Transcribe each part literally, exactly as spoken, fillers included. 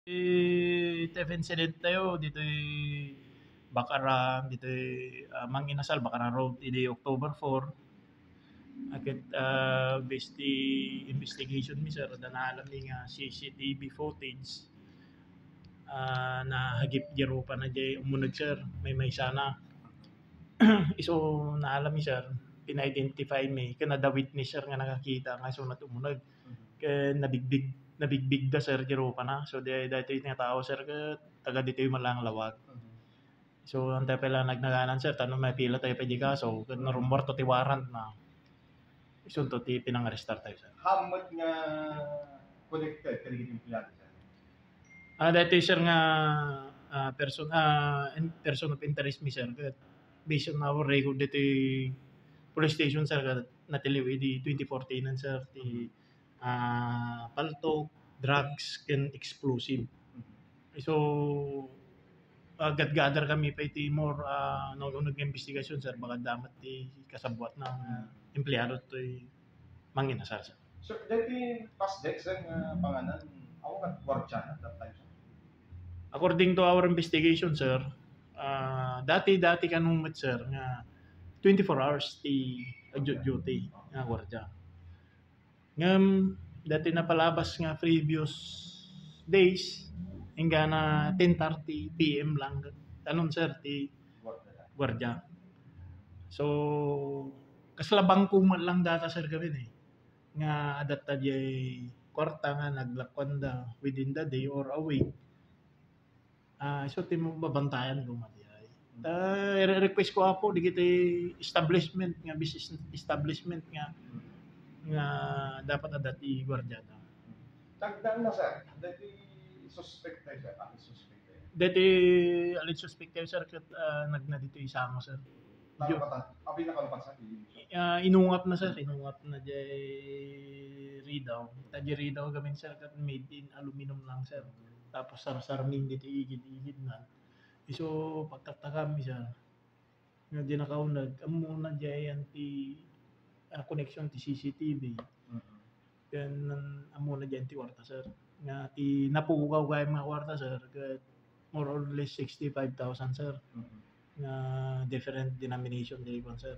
Iti incident tayo, ditoy Bacarang, ditoy, ah, Mang Inasal, Bacarang Road, idi October four. Ket, ah, based ti investigation mi, sir, adda naalam mi nga C C T V footage, ah, nahagip di rupa na jay umuneg, sir, maymaysana. Isu naalam mi, sir, pina-identify mi, ken adda witness, sir, nga nakakita nga isu na ti umuneg. Ken nabigbig, nabigbigda, sir, di rupa na. So, di, daytoy nga tao, sir, ket taga ditoy Malanglawag. So, antay pay la nagnaganan, sir, tapno maipila tayo pay di kaso, ket narummuarto ti warrant na. Isunto ti pinangarestar tayo, sir. Hammet nga connected kadagiti empleyado, sir? Ah, daytoy, sir, nga, ah, person, ah, in-, person of interest mi, sir. Ket based on our record ditoy police station, sir, ket natiliw idi twenty fourteen, sir, ti, ah, paltok, drugs, ken explosive. So, ah, gad-gather kami pay ti more, ah, naun-uneg nga investigasyon, sir, baka adda met ti kasabwat na empleyado toy Mang Inasal, sir. Sir, daytoy Pasdec, sir, nga panganan, awan nga guardian at that time, sir? According to our investigation, sir, ah, dati-dati kano met, sir, nga twenty-four hours ti, ah, du-, duty nga guardia. Ngem, dati napalabas nga previous days, inggana ten thirty P M lang, anon, sir, ti guardia. So, kasla bangko met lang data, sir, kami ni, nga adatta jay kuarta nga naglakuanda within the day or a week. Ah, isu ti mabantayan ko madi ay. Ta, ire-request ko, Apo, digiti establishment nga business establishment nga, nga dapat adda ti guardiada. Tagdan na, sir. Dati suspect tayo, sir. Ano suspect tayo? Dati alleged suspect tayo, sir, ket, ah, nagna dito isango, sir. Nalupatan. Abi, nakalupatan sa iyo. Ah, inungap na, sir. Inungap na jay Ridao. Ta jay Ridao gamin, sir, ket made in aluminum lang, sir. Tapos sarsarmin dito igid-igid na. Isu pagtaktakam, sir. Nga di nakauneg, ammona jay anti, ah, connection ti C C T V. Mm-hmm. Ken ammona jay anti warta, sir. Nga ti napukaw gayam nga warta, sir, ket more or less sixty-five thousand, sir. Mm-hmm. Nga different denomination di kuan, sir.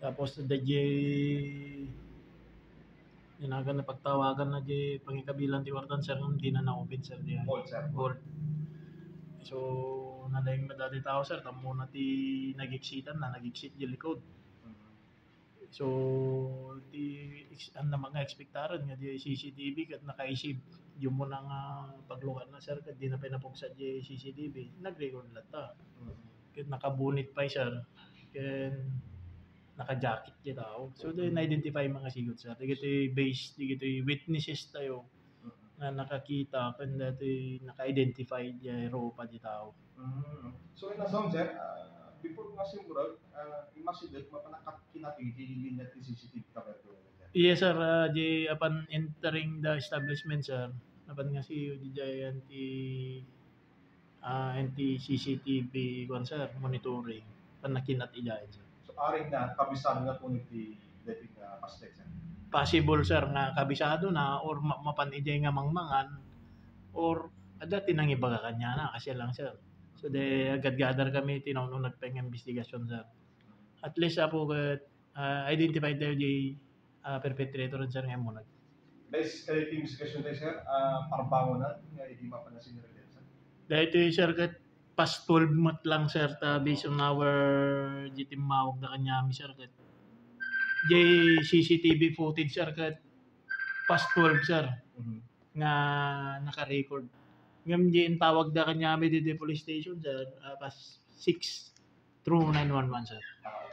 Tapos, dayjay inagan na pagtawagan na di pangikabilan ti wartan, sir, ngem di na na-open, sir, di ay. Gold, sir. Gold. So, nalaing na dati tao, sir, ta ammona ti nag-exitan na, nag-exit di likod. Mm-hmm. So, ti ex-, ang mga ekspektaran nga di C C T V ket nakaisib. Yung mo na nga paglugar na, sir, ket di na pinapugsa di C C T V. Nag-record lang ta. Mm-hmm. Ket nakabunit pay, sir. Ken naka-jacket ti tao. So, di na-identify mga sigud, sir. Digiti base, digiti witnesses tayo nga nakakita, ken dati naka-identify di rupa di tao. Mm. So, in a sum, sir, ah, before nga simurag, ah, imasideg, mapanakat kinati di linya ti C C T V camera, sir? Yes, sir. Ah, di apan entering the establishment, sir. Apan nga si, di dyan ti ah, and ti C C T V, kuwan, sir, monitoring, panakinat idiay, sir. So, aring na, kabisado na po ni ti, dati nga pastek, sir? Possible, sir, nga kabisado na or ma-, mapan idiay nga mangmangan or adda ti nangibaga kaniana, kasi lang, sir. So, di, agad-gadar kami, tinawno nagpeng investigasyon, sir. At least, apo, ket, ah, identified tayo di ah, perpetrator, sir, nga immunag. Guys, kaya yung discussion tayo, sir, ah, parbangonan nga hindi mapansin ni Reden, sir. Dahil ito yung, sir, kat past twelve month lang, sir, ta based on our di timmawag na kanyami, sir, kat jay C C T V footage, sir, kat past twelve, sir, Mhm. nga naka-record. Ngam di tawag da kanyami di, di police station, sir, ah, past six through nine one one, sir. Ah,